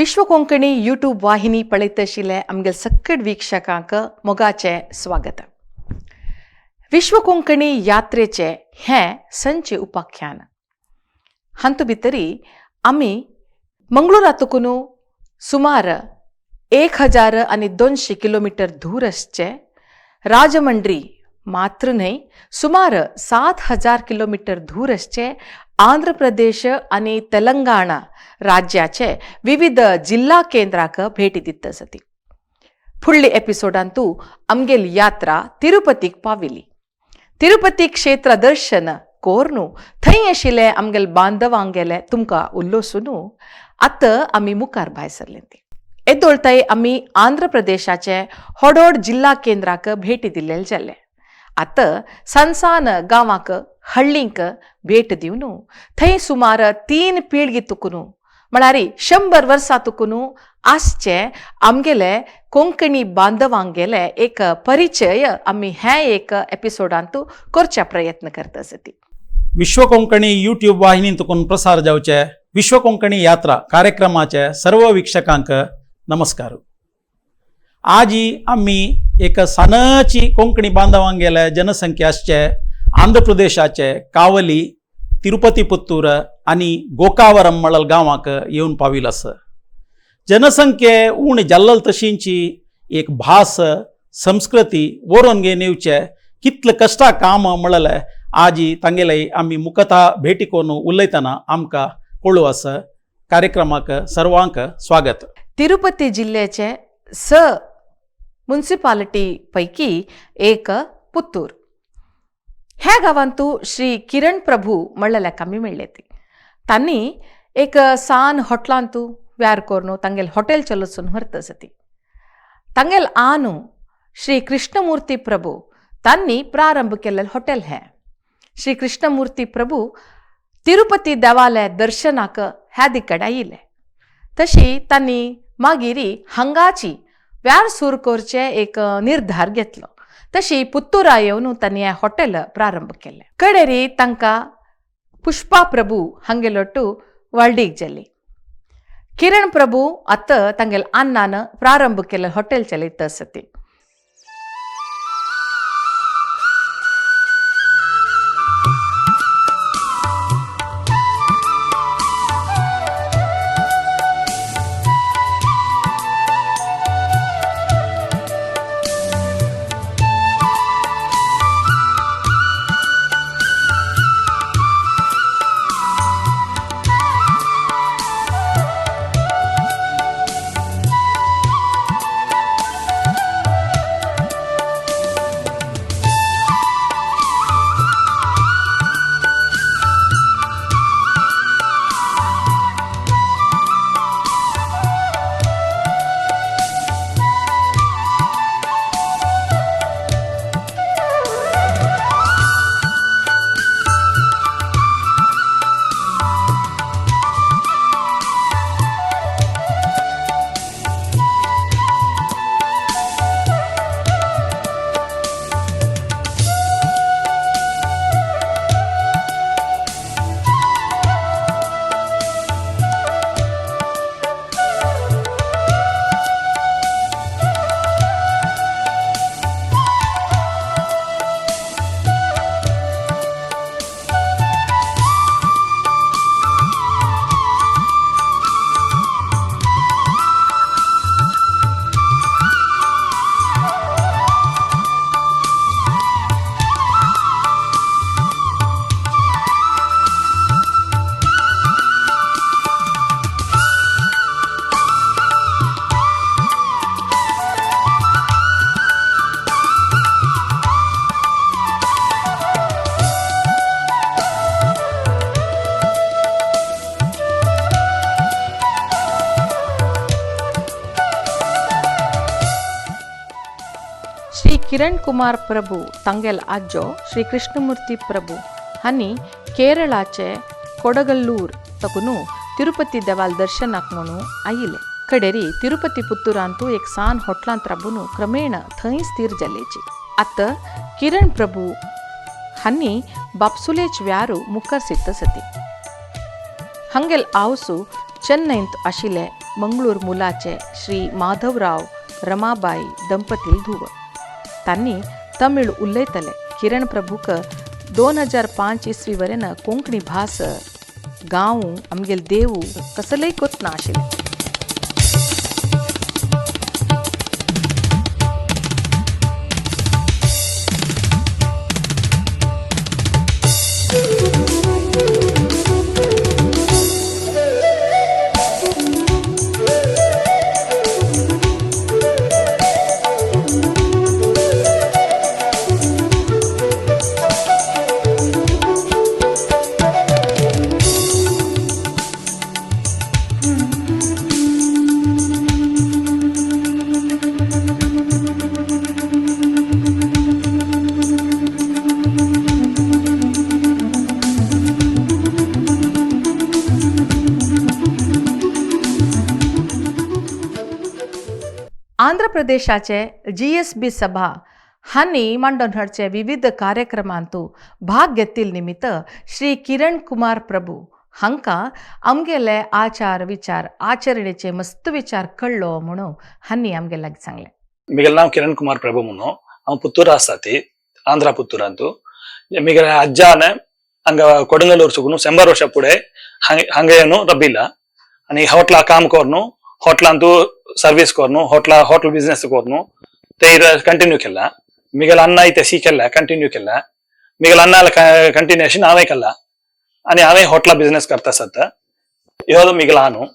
विश्व Konkani YouTube वाहिनी पळयत आशिल्ले आमगे सक्कड वीक्षकांक मोगाचें स्वागत. विश्व कोंकणी यात्रेचें हें संचे उपाख्यान. हातूंत भितरी आमी मंगळुरातून सुमार 1200 किलोमिटर दूर आसचें राजमंड्री मात्र न्हय, सुमार 7000 किलोमिटर दूर आसचें आंध्र प्रदेश आनी तेलंगाणा राज्याचे विविध जिल्हा केंद्राक भेटी दित आसती. फुडली एपिसोडांतू आमगेली यात्रा तिरुपतीक पाविली. तिरुपती क्षेत्र दर्शन कोर्नु थंय आशिल्ले आमगेले बांधवांगेले तुमकां उल्लोसून आतां आमी मुखार भायर सरले. येदोळताय आमी आंध्र प्रदेशाचे होडोड जिल्हा केंद्राक भेटी दिल्ले जाल्ले. आतां सनसान गांवाक हळ्ळींक भेट दिवन थंय सुमार 3 पिळगी तुकून म्हळ्यार 100 वर्सां तुकून आसचे आमगेले कोंकणी बांधवांगेले एक परिचय आमी हे एक एपिसोडांत करच्या प्रयत्न करता आसती. विश्व कोंकणी यूट्यूब वाहिनी तुकून प्रसार जावचे विश्व कोंकणी यात्रा कार्यक्रमाचे सर्व वीक्षकांक नमस्कार. आजी आमी एक सानची कोंकणी बांधवांगेले जनसंख्या आसचे आंध्र प्रदेशाचे कावली, तिरुपती पुत्तूर आनी गोकावरम म्हणल गांवाक येवन पाविल आसा. जनसंख्ये उण जाल्लल तशींची एक भास संस्कृती वरोवन घेवन येवचे कितले कश्टा काम म्हणलें आजी तांगेले आमी मुखता भेटी करून उलयतना आमकां कळू आसा. कार्यक्रमाक सर्वांक स्वागत. तिरुपती जिल्ल्याचे 6 मुन्सिपालिटी पैकी एक पुत्तूर. ह्या गांवांतू श्री किरण प्रभू म्हणलेल्याक आमी मेळ्ळे. ती तांणी एक सान हॉटलांतू व्यार करून तांगेल हॉटेल चलोसून व्हरता आसा. तांगेल आनू श्री कृष्णमूर्ती प्रभू तांणी प्रारंभ केल्लें हॉटेल हें. श्री कृष्णमूर्ती प्रभू तिरुपती देवालय दर्शनाक ह्या दिकडे आयिल्ले. तशी तांणी मागीर हांगाची व्यार सूर करचे एक निर्धार घेतलो. तशी पुत्तुरा येवन तांणी हें हॉटेल प्रारंभ केलें. कडेरी तांकां पुष्पा प्रभू हांगेलोटू वाळडीक जाली. किरण प्रभू आतां तांगेल अन्नान प्रारंभ केल्लें हॉटेल चलयत आसा ती. श्री किरण कुमार प्रभू तांगेल आजो श्री कृष्णमूर्ती प्रभू हांणी केरळाचे कोडगल्लूर तकून तिरुपती देवाल दर्शनाक म्हणून आयिल्ले. कडेरी तिरुपती पुत्तुरांतू एक सान होटलांत राबून क्रमेण थंय स्थिर जालेची. आतां किरण प्रभू हांणी बापसुलेच व्यारू मुखार सिद्ध सती. हांगेल आवसू चेन्नईंत आशिल्ले मंगळूर मुलाचे श्री माधवराव रमाबाई दंपतील धुव. तांणी तमिळ उलयतले. किरण प्रभूक 2005 इस्वी वरेन कोंकणी भास गांव आमगेल देवू कसलय कोत ना आशिल्लें. आंध्र प्रदेशाचे GSB सभा हांणी मांडून हाडचे विविध कार्यक्रमांतू भाग घेतिल्ले निमित्त श्री किरण कुमार प्रभू हांकां आमगेले आचार विचार आचरणेचे मस्त विचार कळ्ळो म्हणून हांणी आमगे लागीं सांगलें. मिगेल नांव किरण कुमार प्रभू म्हणून हांव पुत्तूर आसा ती आंध्रा पुत्तूरांतू. मिगेले अज्जान हांगा कोडंगलूर सुकून 100 वर्षा पुढे हांगा येवन रबिला आनी हॉटला काम करून हॉटलांतू सर्वीस करून हॉटला हॉटेल बिझनेस करून ते कंटिन्यू केला. मिगेल अण्णा इथे केला कंटिन्यू केला. मिगेल अण्णाला कंटिन्युएशन हांवें केला आनी हांवें हॉटला बिझनेस करता सद्दा. ह्यो मिगेल आनु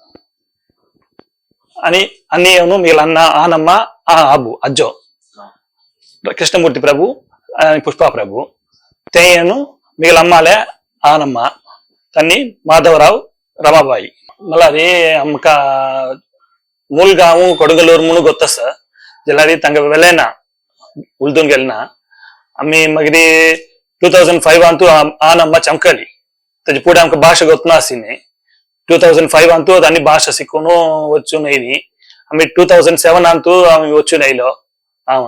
आनी आनी येवन मिगेल अण्णा आनम्मा आबू अज्जो कृष्णमूर्ती प्रभू आनी पुष्पा प्रभू ते येवन मिगेल अम्माले आनम्मा तन्नी माधवराव रमाबाई. मला रे आमकां मूल गांव कोडगलूर म्हणून ಗೊತ್ತಸ जाल्यार तांकां वेलें ना उलदून गेले ना. आमी मागीर 2005 अंतू आनम्मा चमकली. ताजे फुडें आमकां भाशा गोत नाशिल्ली. 2005 अंतू तांणी भाशा शिकून वचून येयली. आमी 2007 अंतू आमी वचून येयलो हांव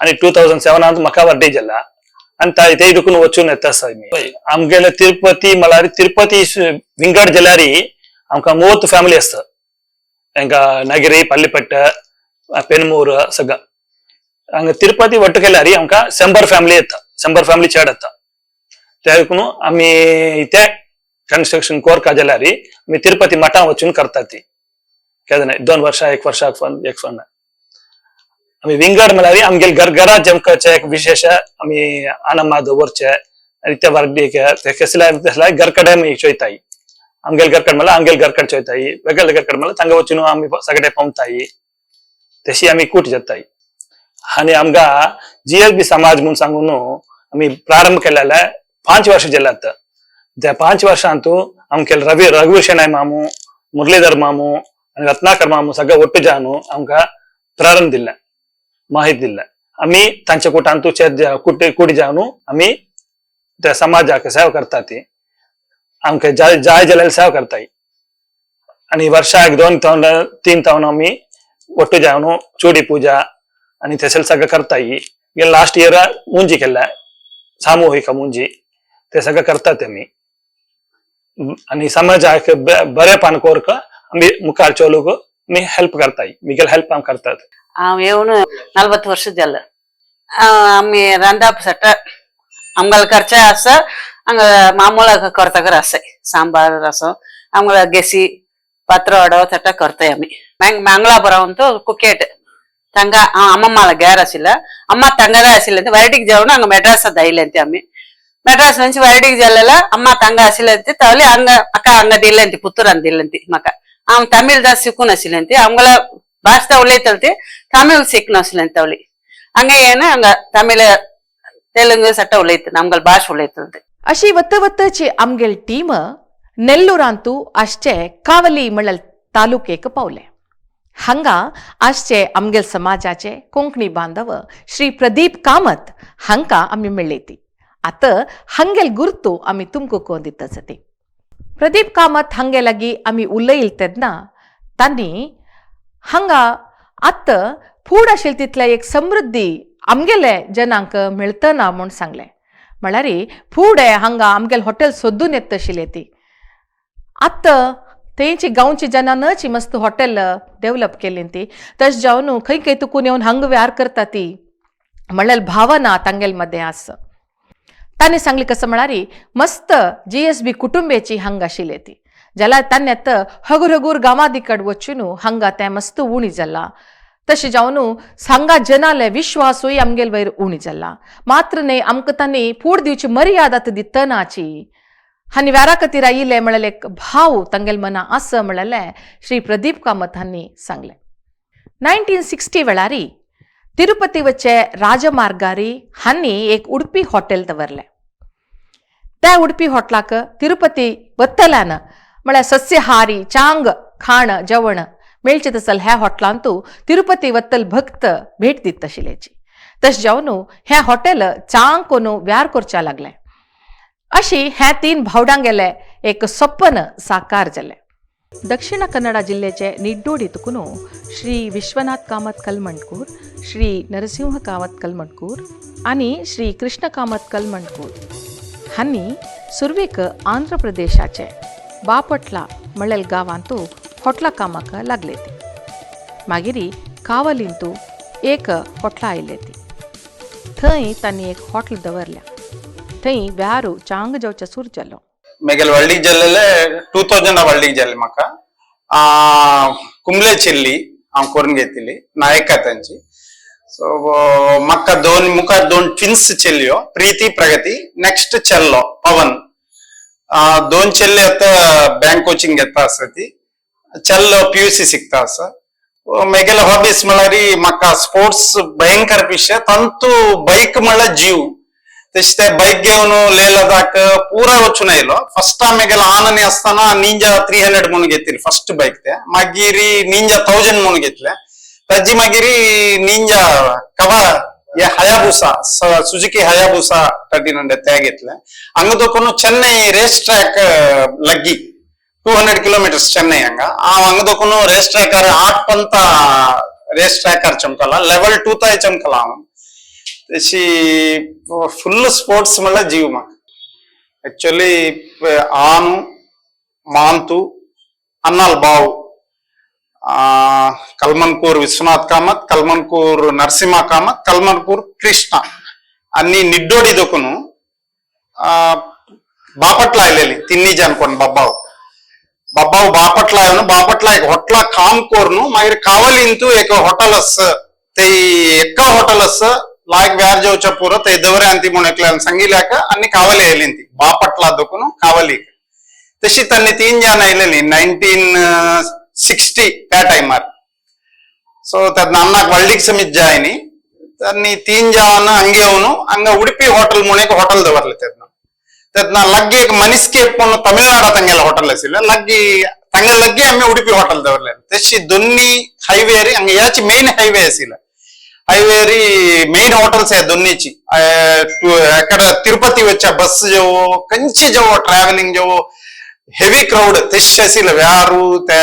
आनी 2007 अंतू म्हाका बर्थडे जाला आनी ते देखून वचून येता आसा आमी. आमगेले तिरुपती म्हळ्यार तिरुपती विंगड जाल्यार आमकां 30 फॅमिली आसता. तांकां नगिरी पल्लिपट्ट पेनमूर सगळं हांगा तिरुपती ಒಟ್ಟು केल्यार आमकां 100 फॅमिली येता. 100 फॅमिली चड येता. ते देखून आमी इथे कन्स्ट्रक्शन कोरका जाल्यार आमी तिरुपती मठां वचून करतात ती केन्ना 2 वर्षां 1 वर्षाक एक फन. आमी विंगड म्हळ्यार आमगेले घर घरात जमकाचे एक विशेष आमी आनम्मा दवरचे आनी ते वर्गीक ते कसले तसले घर कडेन आमी चोयताय. आमगेले घर कडेन म्हळ्यार आमगेले घर कडेन चोयताय वेगळे घर कडेन म्हळ्यार तांगा वचून आमी सगळे पावताय तशी आमी कूट जाताय. आनी आमकां GSB समाज म्हूण सांगून आमी प्रारंभ केलेले 5 वर्ष जाल्यात. त्या 5 वर्षांतू आमके रवी रघुवीर शेणाय मामू मुरलीधर मामू आनी रत्नाकर मामू सगळे ಒಟ್ಟು जावन आमकां प्रारंभ दिल्ले माहिती दिल्ले. आमी तांच्या कुटांतू कुटी जावन आमी त्या समाजाक सेवा करतात ती आमकां जाय जाय जाल्यार सेवा करताय. आनी वर्षाक 2 तवन 3 तवन आमी ಒಟ್ಟು जावन चूडी पूजा आनी थंयसर सगळें करताय. लास्ट इयर मुंजी केल्ले सामुहीक मुंजी ते सगळें करतात आमी. आनी समाजाक बरेपण कोरक आमी मुखार चलूंक आमी हेल्प करताय. मिगेल हेल्प आमी करतात. हांव येवन 40 वर्ष जालें. आमी रांदप सट्ट आमगेले घरचे आसा हांगा मामूल करतकर आसाय सांबार रसम आमगेले गेसी पत्रवाडो सट्ट करताय आमी. मंगळापुరం कुकेट ತಂಗ ಅಮ್ಮಮ್ಮ ಗೇರ್ ಆಸಿಲ್ಲ ಅಮ್ಮ ತಂಗದ ಆಸಿಲ್ಲ ಅಂತ ವರಟಿಗೆ ಜಾವನು ಹಂಗ ಮೆಡ್ರಾಸ್ ದೈಲೆ ಅಮ್ಮಿ ಮೆಡ್ರಾಸ್ నుంచి ವರಟಿಗೆ ಜಲ್ಲಲ್ಲ ಅಮ್ಮ ತಂಗ ಆಸಿಲ್ಲ ಅಂತ ತವಲಿ ಹಂಗ ಅಕ್ಕ ಹಂಗದಿಲ್ಲ ಅಂತ ಪುತ್ತೂರ್ ಅಂದಿಲ್ಲಂತಿ ಮಕ ಆಮ್ ತಮಿಳ್ దా ಸಿಕ್ಕುನ ಆಸಿಲ್ಲಂತಿ ಅವಳ ಭಾಷೆ ಉಳ್ಳೈತಲ್ತಿ ತಮಿಳ್ ಸಿಕ್ಕುನ ಆಸಿಲ್ಲಂತ ಅವಳಿ ಹಂಗ ಏನು ಹಂಗ ತಮಿಳ್ ತೆಲುಗು ಸಟ್ಟ ಉಳ್ಳೈತು ನಮ್ಗಲ್ ಭಾಷೆ ಉಳ್ಳೈತಲ್ತಿ. अशी वत्तवत्तची आमगेल टीम नेल्लूरांतू आसचे कावली म्हणल्यार तालुकेक पावले. हांगा आसचे आमगेल समाजाचे कोंकणी बांधव श्री प्रदीप कामत हांकां आमी मेळ्ळी ती. आतां हांगेल गुर्तू आमी तुमकां कोण दिता ती. प्रदीप कामत हांगे लागीं आमी उलयल तेन्ना तांणी हांगा आतां फूड आशिल्ले तितले एक समृद्धी आमगेले जनांक मेळतना म्हूण सांगलें. म्हळ्यार फुडें हांगा आमगेले हॉटेल सोदून येता आशिल्लें ती. आतां थंयची गांवची जनानच मस्त हॉटेल डेव्हलप केली ती. तशें जावन खंय खंय तुकून येवन हांगा व्यार करता ती म्हणल्यार भावना तांगेल मदें आस. ताणें सांगली कसं म्हळ्यार मस्त GSB कुटुंबेची हांगा आशिल्ली ती जाल्यार ताणें आतां हगूर हगूर गांवां वचून हांगा तें मस्त उणी जाला. तशें जावन हांगा जनाले विश्वासूय आमगेल वयर उणी जाला. मात्र न्हय आमकां तांणी फूड दिवची मर्यादा आतां दितनाची आनी व्यारा खातीर आयिल्ले म्हणलें एक भाव तांगेल मना आसा म्हणलें श्री प्रदीप कामत हांणी सांगलें. 1960 वेळारी तिरुपती वचे राजमार्गारी हांणी एक उडपी हॉटेल दवरलें. त्या उडपी हॉटेलाक तिरुपती वतल्यान म्हळ्यार सस्यहारी चांग खाण जेवण मेळचें तसल ह्या हॉटेलांतू तिरुपती वतल भक्त भेट दित आशिल्ल्याची. तशें जावन हें हॉटेल चांग कोनू व्यार करच्या लागलें. अशी ह्या तीन भावडांगेले एक सपन साकार जालें. दक्षिण कन्नडा जिल्ल्याचे निड्डोडी तुकून श्री विश्वनाथ कामत कलमणकूर, श्री नरसिंह कामत कलमणकूर आनी श्री कृष्ण कामत कलमणकूर हांणी सुरवेक आंध्र प्रदेशाचे बापटला म्हणलेल गांवांतू होटला कामाक लागले ती. मागीर कावलींतू एक होटला आयले ती. थंय तांणी एक हॉटेल दवरल्या. थंय व्यारू चांग जावच्या सूर जालो. मेगेल वल्डीक जाल्लेले 2000 वल्डीक जाल्ले म्हाका कुंबले चिल्ली हांव करून घेतिल्ली नायका तांची. सो म्हाका दोन मुखार दोन ट्विन्स चेल्यो, प्रीती प्रगती, नेक्स्ट चेल्लो पवन. दोन चेल्ले आतां बँक कोचिंग घेता आसा ती, चेल्लो PUC शिकता आसा. मेगेले हॉबीज म्हळ्यार म्हाका स्पोर्ट्स भयंकर पिशे, ತಂತು ಬೈಕ್ म्हळ्यार जीव. तशें ते बैक घेवन लेह लडाख पूरा वचून आयलो. फर्स्ट आमेगेल आननी आसतना निंजा 300 म्हणून घेतिल्ली फर्स्ट बैक ते, मागीर निंजा 1000 म्हणून घेतले, ताजी मागीर निंजा कवा हे हयाबुसा सुजुकी हयाबुसा 1300 ते घेतले. हांगा दोकून चेन्नई रेस ट्रॅक लग्गी 200 किलोमीटर्स चेन्नई हांगा हांव हांगा दोकून रेस ट्रॅकार 8 पंत रेस ट्रॅकार चमकला, लेवल 2 ताय चमकला हांव. तशी फुल स्पोर्ट्स म्हळ्यार जीव म्हाका. ऍक्च्युअली आनु मांतू अन्नाल बाव कलमनकूर विश्वनाथ कामत, कलमनकूर नरसिंहा कामत, कलमनकूर कृष्णा అన్ని నిడ్డోడి దొకును బాపట్ల आयलेली तिन्ही जण कोण बब्बाव बब्बाव बापटला येवन बापटला एक होटला काम कोरनु मागीर कावलिंतू एक होटल अस ते ఎక్క होटल अस लायक व्यार जावच्या पुरो ते दवरे अंती म्हणून एकल्यान सांगिल्याक आनी कावली आयली बापटला दोकून कावली. तशी त्यांनी तीन जण आयलेली 1960 त्या टायमार. सो तेन्ना अन्नाक वल्डीक समीत जायनी त्यांनी तीन जण हंगे येवन हंगा उडपी होटल म्हणून एक होटल दवरले. तेन्ना तेन्ना लग्गी एक मनिस्केप म्हणून तमिळनाडा ತಂಗೆಲ್ಲ ಹೋಟೆಲ್ आशिल्ले लग्गी ತಂगे लग्गी आम्ही उडपी होटल दवरले. तशी दोन्ही हायवे हंगा याची मेन हायवे आशिल्ले, హైవే మెయిన్ హోటల్స్ దొన్నిచి అక్కడ తిరుపతి వచ్చే బస్సు జవో కంచి జవో ట్రావెలింగ్ జవో हेवी क्राऊड तशी आशिल्ले व्यारू ते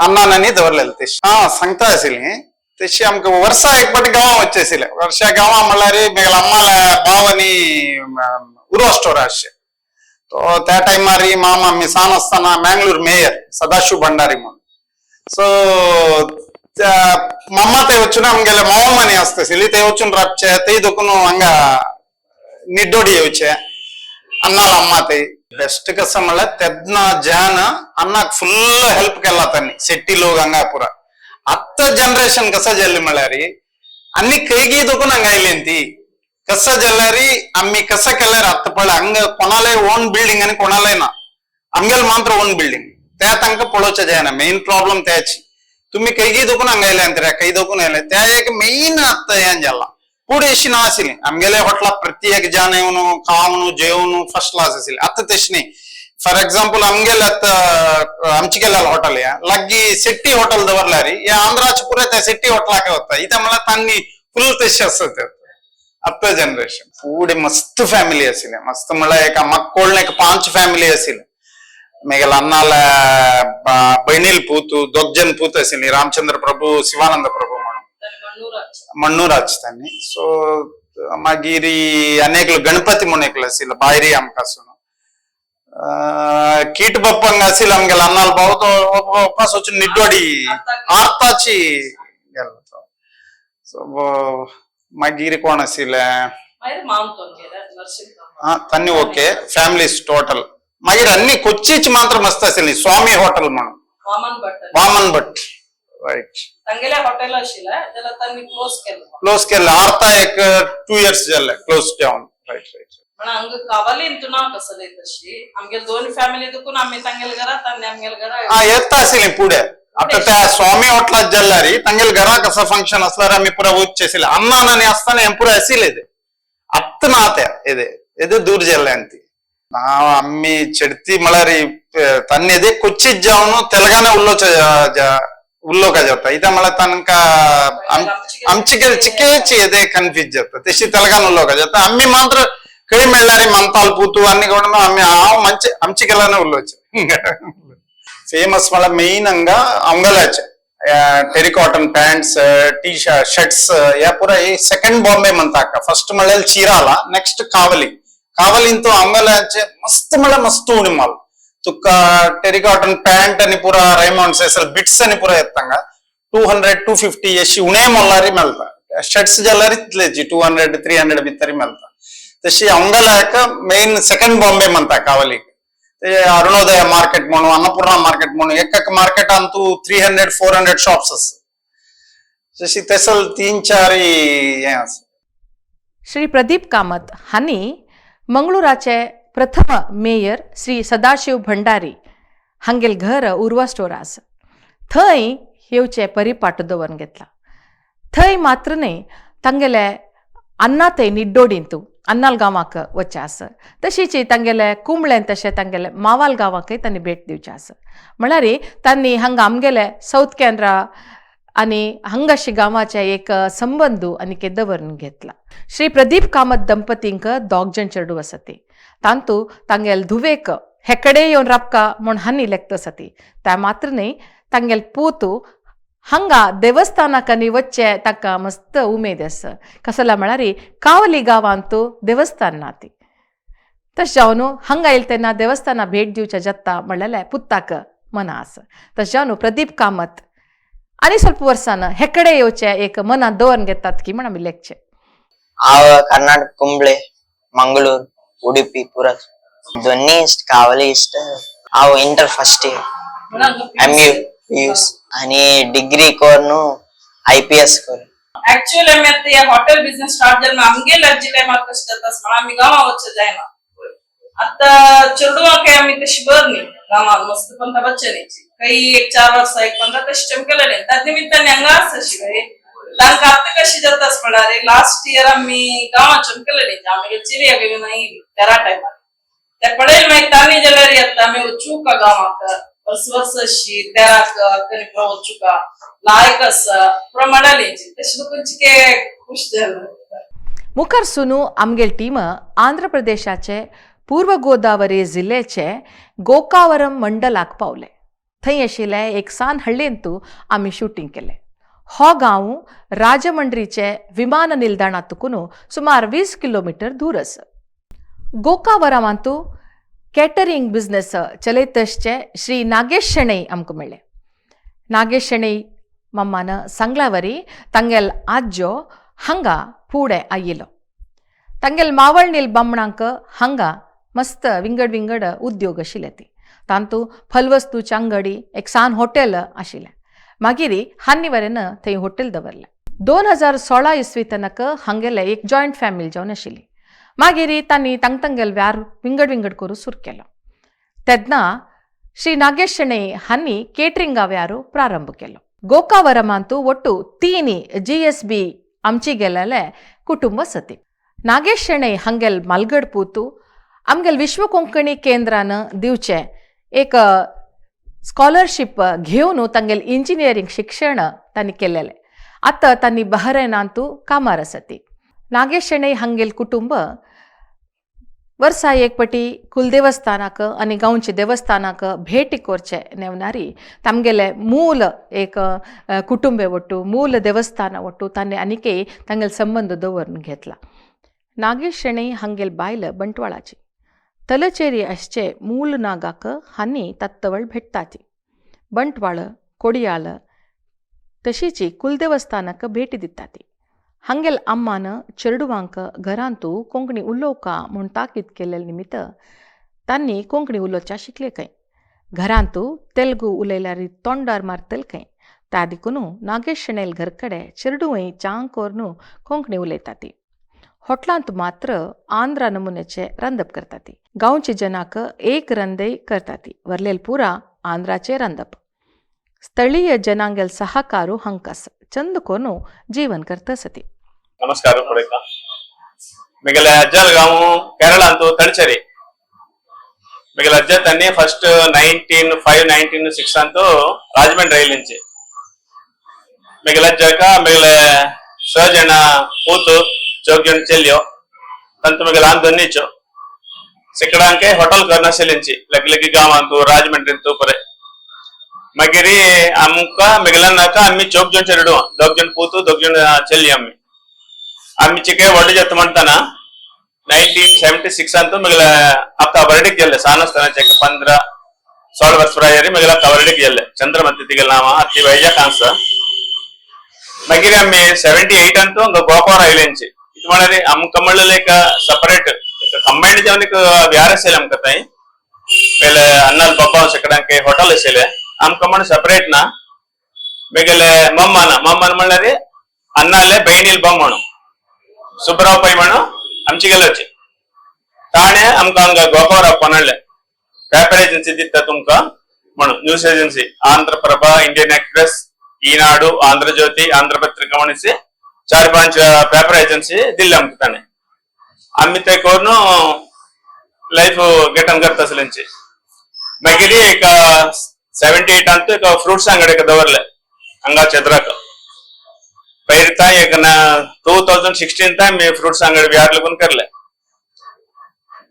अन्नानी दवरलेले तशी. सांगता आशिल्ली तशी आमकां वर्सा एक फावटी गांवां वचचें आशिल्लें. वर्सा गांवां म्हणल्यार म्हगेल्या अम्माल्या भाव आनी उर्वा स्टोर आसचे. तो त्या टायमार मामा आमी सान आसतना मँगलोर मेयर सदाशिव भंडारी म्हणून, सो मम्मा ते वचून आमगेले मामा आसता आशिल्ली ते वचून राबचे ते दोकून हांगा निड्डोडी येवचे अन्नाला अम्मा. ते बेस्ट कसं म्हणल्यार तेन्ना जान अन्नाक फुल हेल्प केला तांणी शेट्टी लोक हांगा पुरा. आत्ता जनरेशन कसं जालें म्हळ्यार आनी कैगी दोकून हांगा आयली ती कसं जाल्यार आमी कसं केल्यार आत्ता पळय हांगा कोणाले ओन बिल्डिंग आनी कोणाले ना, आमगेले मात्र ओन बिल्डिंग त्या तांकां पळोवचें जायना. मेन प्रॉब्लम त्याची तुम्ही कैगी दोकून हांगा आयले आनी कै दोकून आयले त्या एक मेन आत्ता हें जाला. पूण अशी ना आशिल्ली आमगेले हॉटला प्रत्येक जाण येवन खावन जेवन फर्स्ट क्लास आशिल्ली. आतां तशें न्ही. फॉर एक्झाम्पल आमगेले आतां आमचे गेले हॉटेल या लग्गी शेट्टी हॉटेल दवरल्यार हे आंध्राचे पुरे त्या शेट्टी हॉटेलाक वता इथे म्हणल्यार तांणी फुल तशें आसता ते आतां जनरेशन. फुडें मस्त फॅमिली आशिल्ले, मस्त म्हणल्यार एका मक्कोळ्ळ एक 5 फॅमिली आशिल्ले. मेगेल अन्नाల बहिणील पूतू दोग जण पूत आशिल्ली, रामचंद्र प्रभू शिवानंद प्रभू म्हणून मण्णूराज त्यांनी. सो मागीर अनेक गणपती म्हणून एकलो आशिल्लो बायरी आमकां आसून. कीट बप्पंग असेल आमगेला अन्नाल भाव तो वापस वचून निड्डोडी आर्ताची गेलो तो. सो मागीर कोण आशिल्ले? मागीर मामतो नरसिंह. हा, तन्नी ओके फ्यामिलीज टोटल. मागीर अन्नी कोच्चीच मात्र मस्त आशिल्ली, स्वामी हॉटेल म्हणून. वामन भट. वामन भट, राईट. तांगेले हॉटेल आशिल्लें जाल्यार तांणी क्लोज केलें. क्लोज केल्ले आर्ता एक 2 इयर्स जाल्ले क्लोज डावन, राईट राईट. पण हांगा कावालीन तूं ना कसले तशी आमगेले दोन फॅमिली दुखून आमी तांगेले घरा, तांणी आमगेले घरा. हा, येता आशिल्ली पुढे. आता त्या स्वामी हॉटेलात जाल्यार तांगेले घरा कसं फंक्शन असल्यार आमी पुरा वचचे आशिल्ले. अन्नान आसतना हें पुरा आशिल्ले ते ಅತ್ತ ನಾತೆ ಇದೆ ಇದು ದೂರ ಜಿಲ್ಲೆ ಅಂತಿ. ನಾವು ಅಮ್ಮಿ ಚೆಡ್ತಿ ಮಳರಿ ತನ್ನೆದೆ ಕೊಚ್ಚಿಜ್ಜಾವನು ತೆಲಗಾನ ಉಲ್ಲೋಚ ಉಲ್ಲೋಕ ಜಾತ ಇದ ಮಳ ತನಕ आमची चिकेची येते कन्फ्यूज जाता तशी तेलगान उलोवका जाता. आम्ही मात्र खंय मेळ्ळ्यार मंताल पूतू आनी कोण आम्ही हांव మంచి आमची उलोवचें. ఫేమస్ మళ్ళీ మెయిన్ అంగా అంగలాచ్ టెరికాటన్ ప్యాంట్స్, టీ షర్ట్స్ యా ಪೂರ ಸೆಕೆಂಡ್ ಬಾಂಬೆ ಮಂತಾಕ. ಫಸ್ಟ್ ಮಳೆ ಚೀರಾಲ, ನೆಕ್ಸ್ಟ್ ಕಾವಲಿ. ಕಾವಲಿಂತು ಅಂಗಲಾಚೆ ಮಸ್ತ್ ಮಳೆ ಮಸ್ತ್ ಉಣಿ ಮಾಲ್ ತುಕ್ಕ ಟೆರಿಕಾಟನ್ ಪ್ಯಾಂಟ್ అని ಪೂರ ರೈಮಾಂಡ್ಸ್ అసలు బిట్స్ అని ಪೂರ ಎತ್ತಂಗ 200 250 ಎಶಿ ಉಣೇ ಮೊಲ್ಲಾರಿ ಮೆಲ್ತ. ಶರ್ಟ್ಸ್ ಜಲ್ಲಾರಿ ತಿತ್ಲೇಜಿ 200 300 ಭಿತ್ತರಿ ಮೆಲ್ತ. ತಶಿ ಅಂಗಲಾಕ ಮೇನ್ ಸೆಕೆಂಡ್ ಬಾಂಬೆ ಮಂತ ಕಾವಲಿ. ते ಅರುಣೋದಯ ಮಾರ್ಕೆಟ್ म्हणू, ಅನ್ನಪೂರ್ಣ ಮಾರ್ಕೆಟ್ म्हणू, एक मार्केट अंतू 300 400 शॉप्स आसा. तशी तेसल तीन चार हें आसा. श्री प्रदीप कामत हांणी मंगळुराचे प्रथम मेयर श्री सदाशिव भंडारी हांगेल घर उर्वा स्टोर आसा थंय येवचे परिपाट दवरून घेतला. थंय मात्र न्हय, तांगेले अन्ना थंय निड्डोडींतू अन्नाल गांवाक वचचें आसा, तशीच तांगेले कुंबळेन तशें तांगेले मावाल गांवाकय तांणी भेट दिवचें आसा. म्हळ्यार तांणी हांगा आमगेले सावथ कॅनरा आनी हांगाशी गांवाचे एक संबंद आनी दवरून घेतला. श्री प्रदीप कामत दंपतींक दोग जण चेडूं आसा ती तांतू तांगेल धुवेक हेकडे येवन राबका म्हूण हांणी लेखता आसा ती. त्या मात्र न्हय, तांगेल पूत हांगा देवस्थानाक आनी वचचें ताका मस्त उमेद आसा. कसला म्हळ्यार कावली गांवांत देवस्थान ना ती, तशें जावन हांगा येयले तेन्ना देवस्थाना भेट दिवच्या जाता म्हणलेलें पुताक मना आसा. तशें जावन प्रदीप कामत आनी ಸ್ವಲ್ಪ वर्सान हेकडे येवचें एक मनांत दवरून घेतात की म्हण आमी लेखचें. हांव कर्नाटक कुंबळे, मंगळूर, उडुपी पुरा दोन्ही इश्ट, कावली इश्ट. हांव inter first year, M U P U आणि डिग्री करून आय पी एस करून. ऍक्च्युअली आमी आता हे हॉटेल बिझनेस स्टार्ट जालें, आमगेले अज्जी टायमार कशें जाता म्हणून आमी गांवां वचचें जायना. आता चेडवांक आमी तशी बर न्ही, गांवांत मस्त पंता बच्चे न्ही काही एक 4 वर्सां एक पंदरा तशी चमकेले न्ही. त्या निमित्तान हांगा आसा अशी तांकां आतां कशी जाता म्हणल्यार लास्ट इयर आमी गांवां चमकेले न्ही, आमगे चिरिया बी येयली तेरा टायमार ते पळयले, मागीर तांणी जाल्यार येता आमी वचूका गांवाक वर्स वर्स अशी तेराक अक्कनी पुरा वचूका लायक आसा पुरा म्हणाली तशें तुका खुश जालें. मुखार सुनू आमगेल टीम आंध्र प्रदेशाचे पूर्व गोदावरी जिल्ल्याचे गोकावरम मंडलाक पावले. थंय आशिल्ले एक सान हळ्ळेंतू आमी शुटींग केलें. हो गांव राजमंड्रीचे विमान निलदाणातकून सुमार 20 किलोमिटर दूर आसा. गोकावरमांतू कॅटरिंग बिझनेस चलयतसचे श्री नागेश शणै आमकां मेळ्ळे. नागेश शणै मम्मान सांगल्यावरी तांगेल आज्जो हांगा फुडें आयिल्लो. तांगेल मावळनील बामणांक हांगा मस्त विंगड विंगड उद्योग आशिल्ले ती तांतू फलवस्तूची अंगडी, एक सान हॉटेल आशिल्लें. मागीर हान्नी वरेन थंय हॉटेल दवरलें. 2016 इसवी तनक हांगेले एक जॉयंट फॅमिली जावन आशिल्ली. मागीर तांणी तांग तांगेल व्यार विंगड विंगड करूं सुरू केलो. तेन्ना श्री नागेश शणै हांणी केटरिंगा व्यारू प्रारंभ केलो. गोकावरमांतू ಒಟ್ಟು 3 ಜಿಎಸ್ಬಿ आमची गेलेले कुटुंब सती. नागेश शणै हांगेल मालगड पूतू आमगेल विश्व कोंकणी केंद्रान दिवचें एक स्कॉलरशीप घेवन तांगेल इंजिनियरींग शिक्षण तांणी केलेलें. आतां तांणी बहरेनांतू कामार आसा ती. नागेश शणै हांगेल कुटुंब वर्सा एक पटी कुलदेवस्थानाक आनी गांवचे देवस्थानाक भेटी करचे नेवनारी तामगेले मूल एक कुटुंबे ಒಟ್ಟು मूल देवस्थान ಒಟ್ಟು तांणी आनीकय तांगेले संबंद दवरून घेतला. नागेश शणै हांगेल बायल बंटवाळाची. तलचेरी आसचे मूल नागाक हांनी तत्तवळ भेटताची. बंटवाळ, कोडियाल तशीची कुलदेवस्थानक भेटी दिताती. हांगेल अम्मान चेरडुवांक घरांतू कोंकणी उलोवका म्हूण ताकीद केल्ले निमित्त तांणी कोंकणी उलोवच्या शिकले खंय. घरांतू तेलुगू उलयल्यार तोंडार मारतले खंय. त्या देखून नागेश शणैल घरकडे चेरडुवंय चांग कोरून कोंकणी उलयताती. होटलांत मात्र आंध्रा नमुन्याचे रांदप करताती. गांवचे जनाक एक रंदय करताती, वरलेल पुरा आंध्राचे रांदप. ಸ್ಥಳೀಯ ಜನಾಂಗಲ್ ಸಹಕಾರು ಹಂಕಸ್ ಚಂದ ಕೊನು ಜೀವನ್ ಕರ್ತಸತಿ. ನಮಸ್ಕಾರ ಕೊಡಕ. ಮಿಗಲ ಅಜ್ಜಲ್ ಗಾವು ಕೇರಳ ಅಂತೂ ತಳಚರಿ. మిగల అజ్జ తన్ని ఫస్ట్ 1905 1906 అంటూ రాజమండ్రి రైలు నుంచి మిగల అజ్జాక మిగల సర్జన పూతు చోగ్యన్ చెల్లియో తంతు మిగల ఆందొన్నిచో సిక్కడానికే హోటల్ కర్ణ సెలించి లగ్లగి గాం అంటూ రాజమండ్రి తూపరే మగిరి అమ్ముక మిగిలినాక అమ్మి చోగ్జన్ చెరుడు దొగ్జన్ పూతు దొగ్జన్ చెల్లి అమ్మి అమ్మి చికే వడ్డు చెత్తమంటానా 1976 ಅಂತೂ ಮಿಗಲ ಅಕ್ಕ ಬರಡಿಗೆ ಗೆಲ್ಲೆ ಸಾನಸ್ಥಾನ ಚೆಕ್ 15 16 ವರ್ಷ ಪ್ರಾಯರಿ ಮಿಗಲ ಅಕ್ಕ ಬರಡಿಗೆ ಗೆಲ್ಲೆ ಚಂದ್ರಮತಿ ತಿಗಲ್ ನಾಮ ಅತಿ ವೈಜ ಕಾನ್ಸ. ಮಗಿರಿ ಅಮ್ಮಿ 78 ಅಂತೂ ಅಂಗ ಗೋಪಾರ ಐಲೆಂಚಿ ಇದು ಮಾಡರಿ ಅಮ್ ಕಮ್ಮಳ್ಳ ಲೇಕ ಸಪರೇಟ್ ಕಂಬೈಂಡ್ ಜವನಿಕ್ ವ್ಯಾರಸೇಲೆ ಅಮ್ಕತಾಯಿ ಮೇಲೆ ಅನ್ನಲ್ ಬಬ್ಬ ಸಕಡಂಕೆ ಹೋಟೆಲ್ ಸೇಲೆ ಅಮ್ ಕಮ್ಮಣ್ಣ ಸಪರೇಟ್ ನಾ ಮಿಗಲೆ ಮಮ್ಮನ ಮಮ್ಮನ ಮಳ್ಳರಿ ಅನ್ನಾಲೆ ಬೈನಿಲ್ ಬೊಮ್ಮಣು ಸುಬ್ರಾವ್ ಪೈಮಣು आमची ताणे आमकां हांगा गोपावर पणले पेपर एजन्सी दिता तुमकां म्हणून news agency Andhraprabha, Indian Express, Eenadu, Andhrajyothi, Andhrapatrika म्हणून 4-5 पेपर एजन्सी दिल्ले आमकां ताणे. आमी ते करून लायफ गेटन करता आसलेंची. मागीर एक 78 अंतू एक फ्रुट्स अंगडी दवरले हांगा चद्राक पైరితా एक 2016 ता मी फ्रुट्स अंगडी व्यार लगून करले.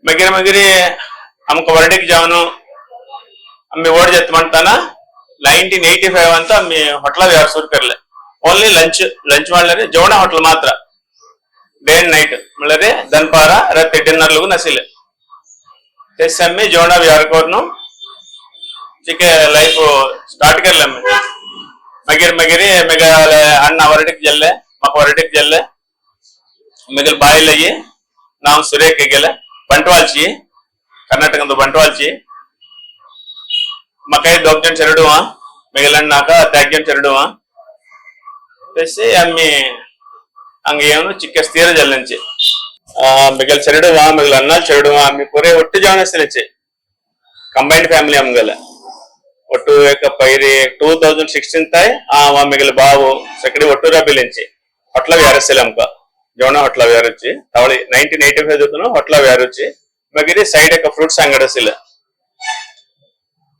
मागीर मागीर आमकां वर्डीक जावन आमी व्हड जाता म्हणटाना 1985 ಅಂತ आमी होटला व्यवहार सुरू करले. ओन्ली लंच लंच म्हणल्यार जेवणा होटल मात्र डे अंड नायट म्हणल्यार दनपारा रात्री डिनर लगून आशिल्ले. तेच आमी जेवणा व्यवहार करून चिके लायफ स्टार्ट केले आमी. मागीर मागीर मेगले अण्णा वरडीक गेल्ले, म्हाका वरडीक गेल्ले. मिगल बायलगी नांव सुरेख गेले ಬಂಟ್ವಾಳ್ಚಿ, ಕರ್ನಾಟಕದ ಬಂಟ್ವಾಳ್ಚಿ. म्हाका दोग जण चेरडुवा मिगल अण्णाक त्याग जण चेरडुवा. तेसे आमी ಹಂಗ ಏನು ಚಿಕ್ಕ ಸ್ಥಿರ ಜಲ್ಲಂಚಿ మిగల్ చెరడువా మిగల్ అన్నాలు చెరడువా ఆమె పొరే ఒట్టు జాయిన్ అసలు కంబైన్డ్ ఫ్యామిలీ అమ్మగల ఒట్టు ఏక పైరి 2016 తాయ్ ఆ మిగల బావు సకడి ఒట్టు రబిలించి హోటల వ్యారసెల్ అమ్మక జోన హోటల వ్యారొచ్చి తవళి 1985 దుకును హోటల వ్యారొచ్చి మగిరి సైడ్ ఒక ఫ్రూట్స్ అంగడసిల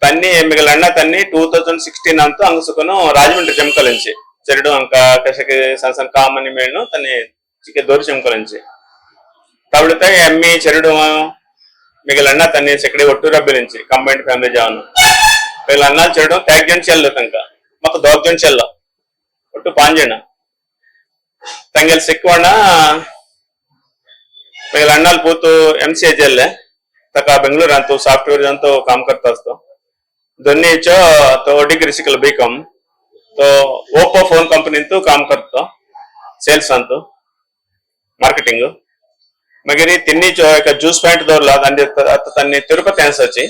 తన్ని మిగల అన్న తన్ని 2016 అంతు అంగసుకును రాజమండ్రి జమకలించి చెరడు అంక కషకి సన్ కామని మేను తన్ని చికె దోరి జమకలించి తవళితే ఎమ్మి చెరడు మిగల అన్న తన్ని సెకడి ఒట్టు రబ్బిలించి కంబైన్డ్ ఫ్యామిలీ జావను మిగల అన్నాలు చెరడు త్యాగ్ చెల్లు తంక మాకు దోగ్జన్ చెల్ల ఒట్టు పాంజణ తంగెల్ సిక్కువణ మిగల అన్నాలు పూతు ఎంసీఏ జెల్లే तका बेंगलुरु अंतु सॉफ्टवेयर अंतु काम करता असतो. दोन्ही तो डिग्री शिकलो बी कॉम, तो ओप्पो फोन कंपनी तो काम करतो सेल्स अंतु मार्केटिंग. मागीर तिन्ही एक ज्यूस पॉइंट दवरला तन्नी तिरुपతి आन्सरची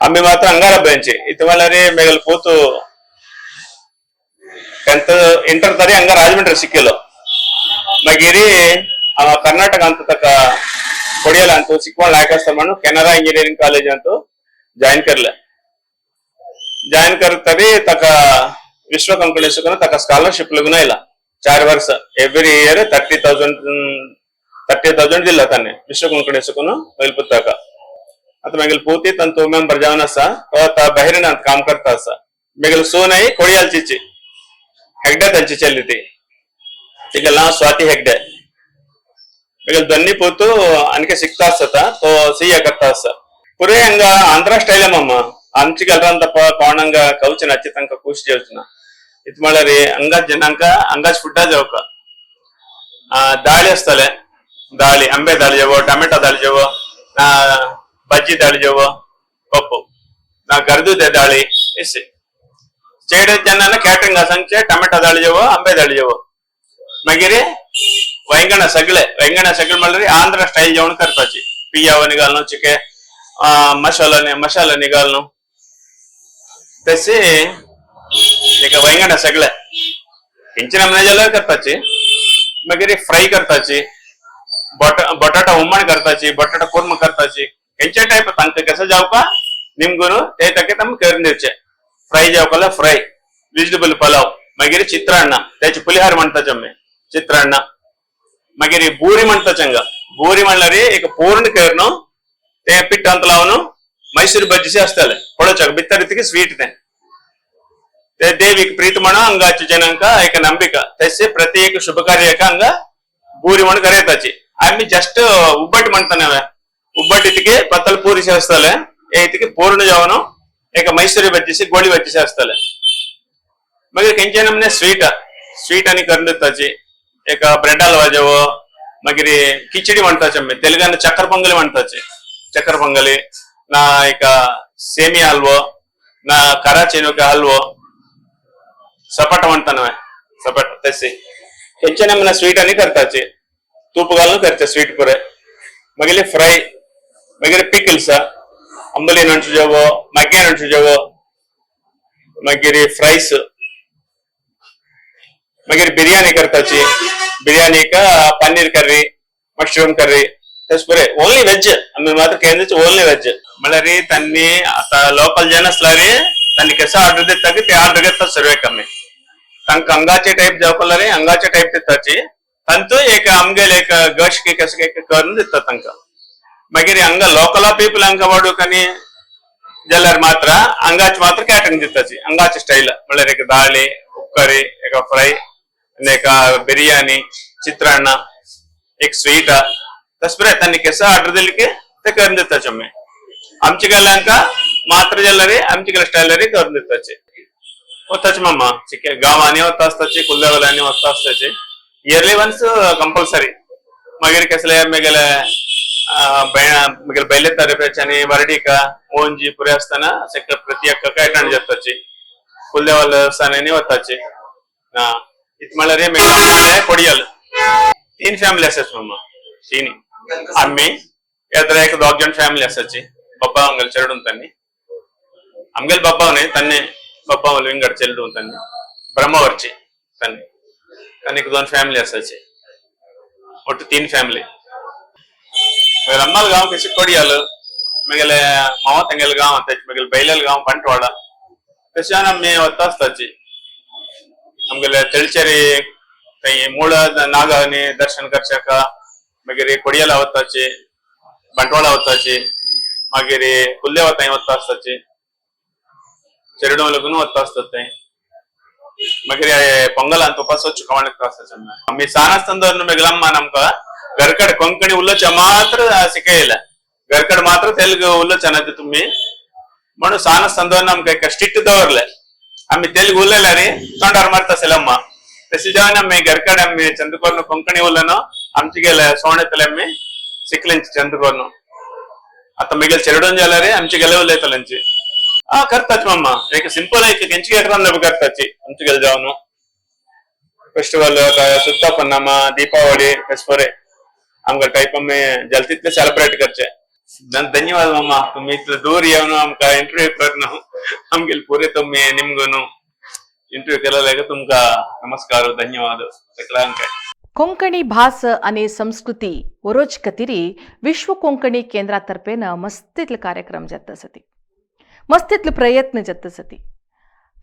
आम्ही मात्र अंगारा बेंची इथे मला रे मेगल पूतु 10th inter तरी ಹಂಗ ರಾಜಮಂಡ್ರಿ ಸಿಕ್ಕಿಲ್ಲ. ಮಗಿರಿ ಕರ್ನಾಟಕ ಅಂತ ತಕ ಕೊಡಿಯಲ್ಲ ಅಂತ ಸಿಕ್ಕೋಣ ನಾಯಕಸ್ತಮನು ಕೆನರಾ ಇಂಜಿನಿಯರಿಂಗ್ ಕಾಲೇಜ್ ಅಂತ ಜಾಯಿನ್ करले. ಜಾಯಿನ್ करतरी तक ವಿಶ್ವ ಕಂಪನಿ ತಕ ಸ್ಕಾಲರ್ಶಿಪ್ ಲಗುನ ಇಲ್ಲ 4 ವರ್ಷ ಎವ್ರಿ ಇಯರ್ 30,000 ದಿಲ್ಲ ತಾನೆ ವಿಶ್ವ ಕಂಪನಿ ಮೇಲ್ಪುತ್ತಾಕ ಅತ ಮೇಗಲ್ ಪೂತಿ ತಂತು ಮೆಂಬರ್ ಜಾವನಸ ತ ಬಹಿರಿನ ಅಂತ काम करता असा. मेगल सोनाई ಕೊಡಿಯಾಲ್ ಚಿಚ್ಚಿ ಹೆಗ್ಡೆ ತಂಚಿ ಚೆಲ್ಲಿತಿ तिगल नाव स्वाति हेगडे. मेगल दोन्ही पोतू आणखी शिकता असता तो सीए करता असा पुरे हंಗ ಆಂಧ್ರ ಸ್ಟೈಲ್ ಮಮ್ಮ आमची ಗಲ್ರಂತಪ್ಪ ಕೋಣಂಗ ಕೌಚನ ಅಚ್ಚಿ ತನಕ ಖುಷಿ ಜೇವಚನ ಇತ್ ಮಾಡರಿ ಹಂಗ ಜನಾಂಕ ಹಂಗಾಜ್ ಫುಡ್ಡ ಜವಕ ದಾಳಿ ಅಸ್ತಲೆ ದಾಳಿ ಅಂಬೆ ದಾಳಿ ಜವೋ ಟೊಮೆಟೊ ದಾಳಿ ಜವೋ. ना भज्जी दाळी जेवो पप्पू ना गरदुदे दाळी इसे चेड ಜನ ಕ್ಯಾಟ್ರಿಂಗ್ ಅಸಂಚೆ ಟೊಮೆಟೊ ದಾಳಿ ಜೇವೋ ಅಂಬೆ ದಾಳಿ ಜೇವೋ मागीर वैंगण सगळे वैंगण सगळे म्हणल्यार आंध्र स्टाईल जेवण करपाची पियाव निघालनो चिके मसाला मसाला निघालनो तसे एक वैंगण सगळे किंचन नमने जाल्यार करपाची मागीर फ्राय करपाची बटाटा हुमण करपाची बटाटा कोर्म करपाची खंयचे टायप तांकां कसं जावका निमगुरू ते ताके तम करून दिवचे फ्राय जावकाला फ्राय वेजिटेबल पलाव मागीर चित्रान्न त्याची पुलिहार म्हणताचे आमी चित्रान्न मागीर बूरी म्हणताचे हांगा बूरी म्हणल्यार एक पूर्ण करून ते पिठांत लावन मैसूर बज्जीसे आसताले पळोवच्याक भितर इतके स्वीट ते ते देवीक प्रीत म्हणून हांगाचे जनांका एक ನಂಬಿಕ तशे प्रति एक शुभ कार्याक हांगा बूरी म्हणून करयताची आमी जस्ट उब्बट म्हणताने उब्बट इतके पतल पूरीसे आसताले हे इतके पूर्ण जावन एक मैसूरी बज्जीसे गोळी बज्जीसे आसताले. मागीर खंयचे नमने स्वीट स्वीट आनी करून दिताची एक ब्रेड हलवा जेवो मागीर खिचडी म्हणताचे आमी तेलुगान चक्कर పొంగలి म्हणताचे चक्कर పొంగలి ना एक సేమియా హల్వో ना कराची ఒక హల్వో सपाट म्हणताना सपाट तसे खंयचे नमने स्वीट आनी करताचे तूप घालून करचे स्वीट पुरे मागीर फ्राय मागीर पिकल्स अंबली नणसु जेवो मग्गे नणसु जेवो मागीर फ्रायस मागीर बिर्याणी करताची बिर्याणीक पनीर कर्री मशरूम कर्री तशें पुरे ओन्ली वेज आमी मात्र केंद्र ओन्ली वेज म्हणल्यार त्यांनी आता लोकल जन आसल्यार त्यांनी कसं ऑर्डर दिता की ते ऑर्डर घेतात सर्वे आमी तांकां हांगाचे टायप जावपाक हांगाचे टायप दिताची तांचो एक आमगेले एक गश कसं एक करून दिता तांकां. मागीर हांगा लोकल पीपल हांगा वाडूक आनी जाल्यार मात्र हांगाचे मात्र कॅटरिंग दिताची हांगाचे स्टायल म्हणल्यार एक दाळी उक्करी एक फ्राय आनी एक बिर्याणी चित्रान्न एक स्वीट तशें पुरे त्यांनी कसं ऑर्डर दिली की ते करून दिताचे आमी आमचे गेले हांकां मात्र जाल्यार आमचे गेले स्टायलार करून दिताचे. वताचे मामा चिके गांवांनी वता आसताची कुलदेवाल्यांनी वता आसताची इयरली वन्स कंपल्सरी. मागीर कसले मेगेले मेगेले बैलेतारे आनी वर्डीका मोंजी पुरे आसतना प्रति अक्का अटेंड जाताची कुलदेवाल देवस्थानांनी वताची. इत म्हणल्यार मेगेले कोडियल तीन फॅमिली आसाच मामा तीन आम्ही यात्रा एक दोग जण फॅमिली आसाची बाप्पा आमगेले चेडून त्यांनी आमगेले बाप्पा न्ही त्यांनी बाप्पा विंगड चेडून त्यांनी ब्रह्मवरची त्यांनी त्यांनी दोन फॅमिली आसाची ಒಟ್ಟು तीन फॅमिली. मागीर अम्माल गांव कशी कोडियाल मागेले मामा तेंगेले गांव मागेले बैलेल गांव बंटवाडा तशें आमी वता आसताची आमगेले तेळचेरी थंय मूळ नागांनी दर्शन करच्याक मागीर कोडियाला वताची बंटवाडा वताची मागीर कुल्लेवा थंय वता आसताची चेरडूं लगून वता आसतात थंय. मागीर పొంగల్ उपास चुकवणक आसताचे आमी सान आसतना मेगलम्मा आमकां घरकड कोंकणी उलोवचे मात्र शिकयले घरकड मात्र तेलुगु उलोवचे तुम्ही म्हणून सान आसतना आमकां एक स्ट्रिक्ट दवरले आमी तेलुगु उलयल्यार तोंडार मारता आसले तशें जेवण आमी घरकड आमी चंद्रकोरनु कोंकणी उलयनो आमचे गेले सोंडेतले आमी शिकले चंद्रकोरनु. आता मिगेल चेरडून जाल्यार आमचे गेले उलयतल्यांची हा करताच मामा एक सिंपल एक ಕೆಂಚಿಗೆ करताची आमचे गेले जावन फेस्टिवल सुत्ता पन्नामा दीपावली फेस्पोरे आमकां टायप आमी जाता तितले सेलिब्रेट करचे. धन्यवाद मामा तुम्ही इतले दूर येवन आमकां इंटरव्यू करून आमगेले पुरे तुम्ही निमगून इंटरव्यू केलेले तुमकां नमस्कार धन्यवाद सगळ्यांक. ಕೊಂಕಣಿ ಭಾಸ ಅನೆ ಸಂಸ್ಕೃತಿ ಒರೋಜ್ ಕತಿರಿ ವಿಶ್ವ ಕೊಂಕಣಿ ಕೇಂದ್ರ ತರ್ಪೇನ ಮಸ್ತಿತ್ಲ ಕಾರ್ಯಕ್ರಮ ಜತ್ತಸತಿ मस्तीतलो प्रयत्न जत्तसती.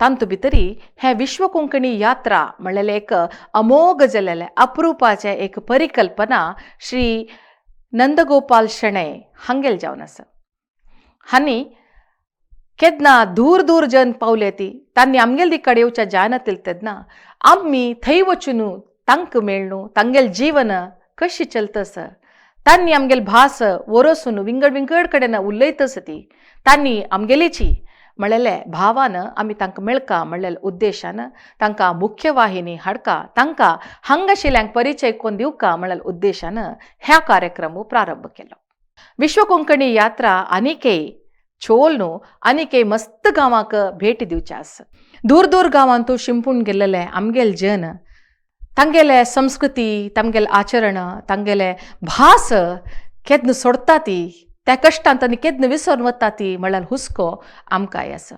तांतू भितरी हें विश्व कोंकणी यात्रा म्हणलेलें एक अमोघ जालेलें अप्रुपाचें एक परिकल्पना श्री नंदगोपाल शणै हांगेल जावन आसा. हांणी केन्ना दूर दूर जन पावले ती तांणी आमगेल दिकाड येवच्या जायनातील तेन्ना आमी थंय वचून तांकां मेळ्ळू तांगेल जीवन कशी चलतस तांणी आमगेल भास वरोसून विंगड विंगड कडेन उलयतस ती तांणी आमगेलीची म्हणलेले भावान आमी तांकां मेळका म्हणलेल्या उद्देशान तांकां मुख्य वाहिनी हाडका तांकां हांगाशिल्ल्यांक परिचय कोण दिवका म्हणलेल्या उद्देशान ह्या कार्यक्रम प्रारंभ केलो. विश्व कोंकणी यात्रा आनीकय चोल न्हू आनीकय मस्त गांवाक भेट दिवचे आसा. दूर दूर गांवांतू शिंपून गेल्लेले आमगेले जन तांगेले संस्कृती, तांगेले आचरण, तांगेले भास केन्ना सोडटा ती, त्या कश्टान तांणी केन्ना विसरून वता ती म्हळ्यार हुस्को आमकांय आसा.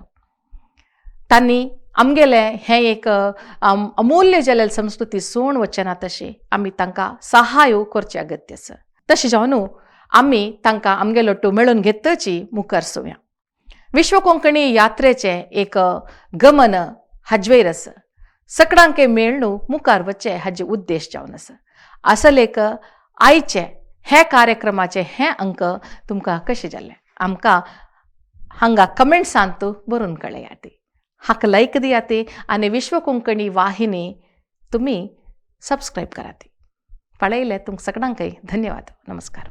तांणी आमगेलें हें एक अमूल्य जाल्लें संस्कृती सोण वचना तशें आमी तांकां सहाय करचें अगत्य आसा. तशें जावन आमी तांकां आमगेलो लोटू मेळून घेतची मुखार सोवया. विश्व कोंकणी यात्रेचें एक गमन हाजवेर आसा. सकडांके मेळ्ळू मुखार वचचें हाजे उद्देश जावन आसा. असल एक आयचे हे कार्यक्रमाचे हे अंक तुमकां कशें जालें आमकां हांगा कमेंट्सांत बरोवन कळयात. हाका लायक दियात आनी विश्व कोंकणी वाहिनी तुमी सबस्क्रायब करात. पळयलें तुमकां सगळ्यांकय धन्यवाद. नमस्कार.